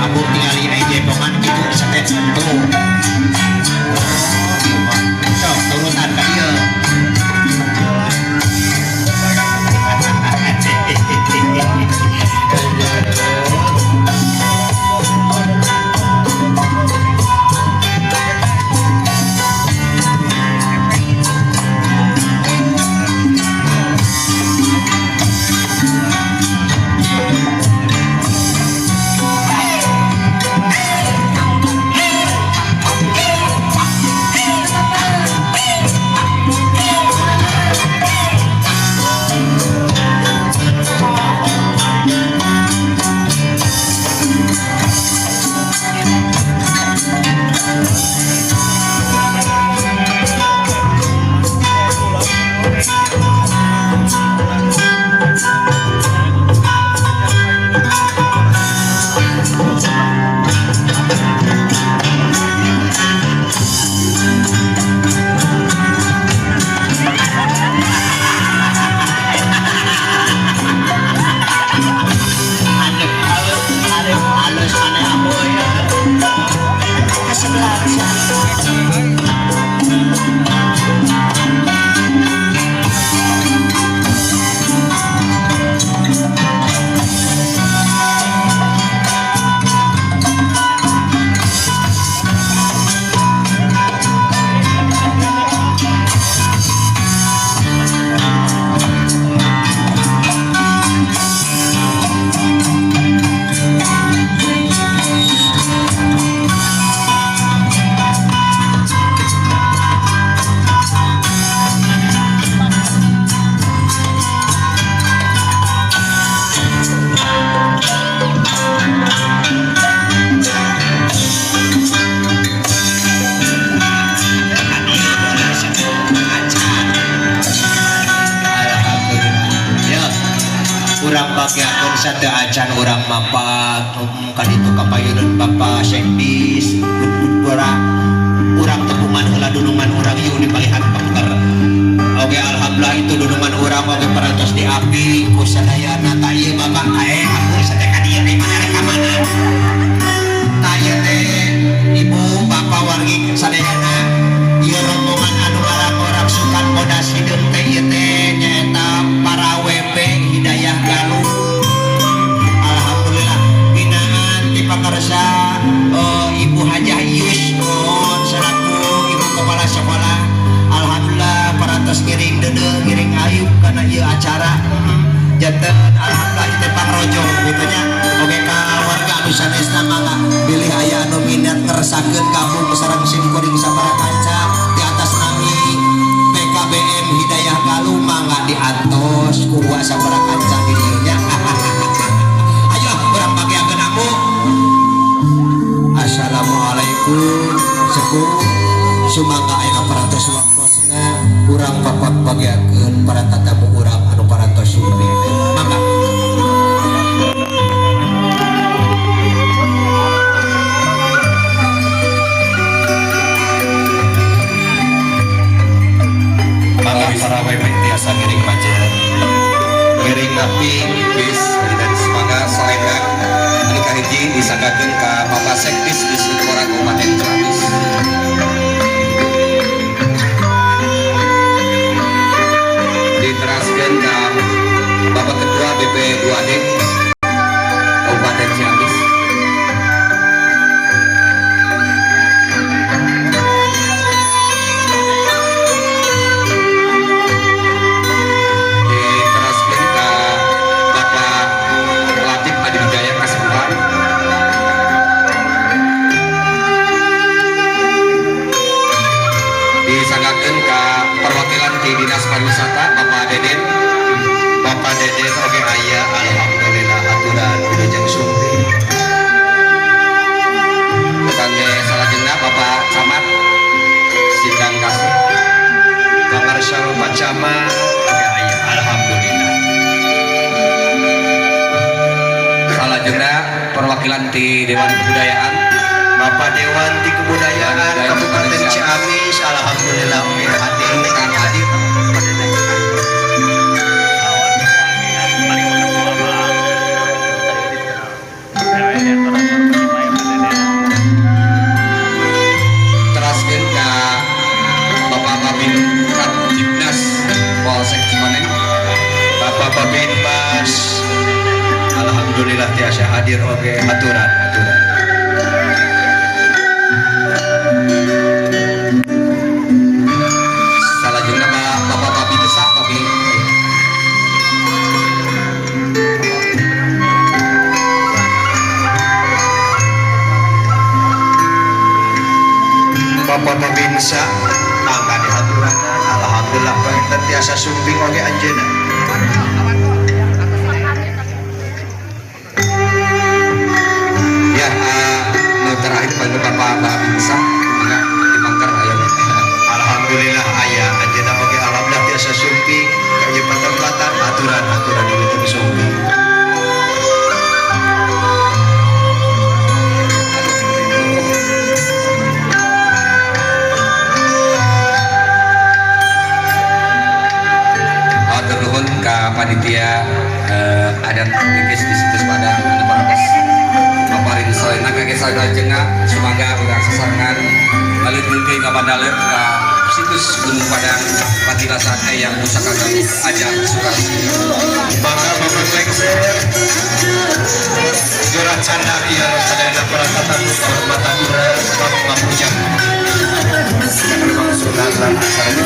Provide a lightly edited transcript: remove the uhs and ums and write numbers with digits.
Ambu tingali ai jaipongan kitu sate tuh. Oh, ieu mah. Sok turutan ka dieu. Aduh, halus, aduh, halus mana ambu ya. Ke sebelah. Alhamdulillah. Ya, urang bagiakeun sateuacan urang mapak ka ditu ka payuneun Bapak Sekdis urang urang tepungan heula dunungan urang ieu dipalihan pengker. Oke, alhamdulillah itu dunungan urang oge parantos diapi ku sadayana. Ta ieu Bapak kae aku sate ka dieu di mana rek ka mana? Ta ieu teh ibu bapak wargi sadayana, ieu rombongan anu ngarangorak sukan bodas hideung teh ieu teh nyaeta para WB Hidayah Galuh. Alhamdulillah binaan ti pakarsa Ibu Hajah Ius mohon selaku ibu kepala sekolah. Alhamdulillah parantos ngiring deudeuh ngiring ayub kana ieu acara. Janten alhamdulillah ieu teh pangrojong gitu nya. Oke, ka warga anu sanesna mangga bilih aya anu minat ngeresakeun gabung sareng sim kuring sapara kanca di atas nami PKBM Hidayah Galuh, mangga diantos ku sapara kanca di dieu nya. Ayo urang bagiakeun ambu. Assalamualaikum sepuh, sumangga aya parantos waktosna urang papak bagiakeun para tatamu urang anu parantos sumping, mangga. Mangga para WB tiasa ngiring majen. Ngiring napi bis dan semangga selendang anu kahiji disanggakeun ka Bapak Sekdis Disdikpora Kabupaten Ciamis. Diteraskeun ka Bapak Ketua BP 2D Kabupaten Ciamis. Diteraskeun ka Bapak Latif Adiwijaya Kasepuhan. Disanggakeun ka perwakilan di Dinas Pariwisata Bapak Deden. Bapak Deden oge aya, alhamdulillah aturan wilujeng sumping. Kangge salajengna Bapak Camat Sindang Kasih. Pangarsa Bapak Camat oge aya, alhamdulillah. Salajengna perwakilan di Dewan Kebudayaan. Bapak Dewan ti Kebudayaan Kabupaten Ciamis, alhamdulillah oge hadir. Kang Adit. tiasa hadir oge, aturan aturan. Salajengna Bapak Babi Desa Babi. Bapak Babinsa, mangga dihaturanan. Alhamdulillah, panginten tiasa sumping oge anjeunna. Ya, nu terakhir pada Bapak Babinsa, mangga dimangker ayo. Alhamdulillah, aya anjeunna oge, alhamdulillah tiasa sumping ka ieu patempatan. Aturan aturan, ini teh sumping. Hatur nuhun ka panitia adat lukis di situs Padang anu parantos paparin salena kage salajengna. Sumangga urang sasarengan balik deui ka Bandaleuh, ka situs Gunung Padang, patilasan Eyang Pusaka Galuh Ajang Sukasi. Mangga Bapak Lengser. Jurat candak ieu sadayana para tatamu kehormatan urang Bapak Pujang. Sunan lan sareng.